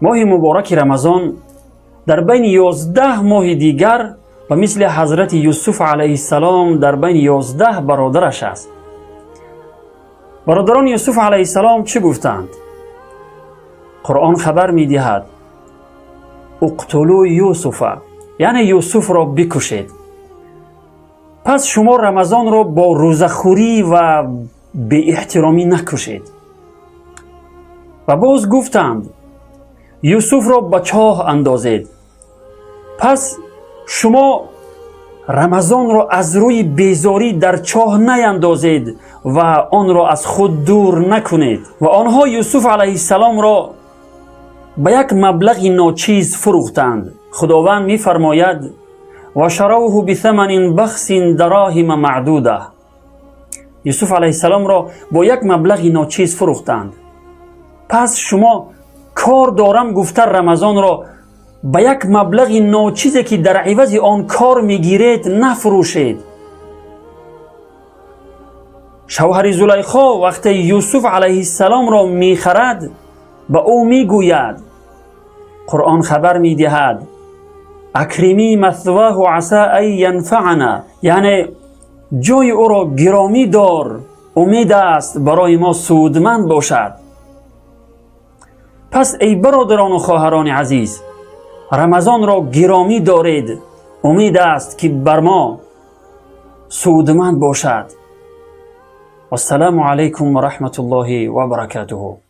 Моҳи мубораки Рамазон дар байни 11 моҳи дигар ба мисли ҳазрати Юсуф алайҳиссалом дар байни 11 бародараш аст. Бародарони Юсуф алайҳиссалом чӣ гуфтанд? Қуръон хабар медиҳад: اقتلوا يوسف, яъне Юсуфро бикушед. Пас шумо Рамазонро бо рӯзахӯрӣ ва беэҳтиромӣ накушед. Ва боз гуфтанд: Юсуфро ба чоҳ андозед. Пас шумо Рамазонро аз рӯи безорӣ дар чоҳ наяндозед ва онро аз худ дур накунед. Ва онҳо Юсуф алайҳиссаломро ба як маблағи ночиз фурӯхтанд. Худованд мефармояд: وشروه بثمن بخس دراهم معدودة. Юсуф алайҳиссаломро бо як маблағи ночиз фурӯхтанд. Пас шумо кор дорам гуфта, Рамазонро ба як маблағи ночизе, ки дар ивази он кор мегиред, нафурӯшед. Шавҳари Зулайхо вақте Юсуф алайҳиссаломро мехарад, ба ӯ мегӯяд, Қуръон хабар медиҳад: أكرمي مثواه عسى أن ينفعنا, яъне ҷои ӯро гиромӣ дор, умед аст, барои мо судманд бошад. Пас, эй бародарону хоҳарони азиз, Рамазонро гиромӣ доред, умед аст, ки бар мо судманд бошад. Вассалому алайкум ва раҳматуллоҳи ва баракатуҳу.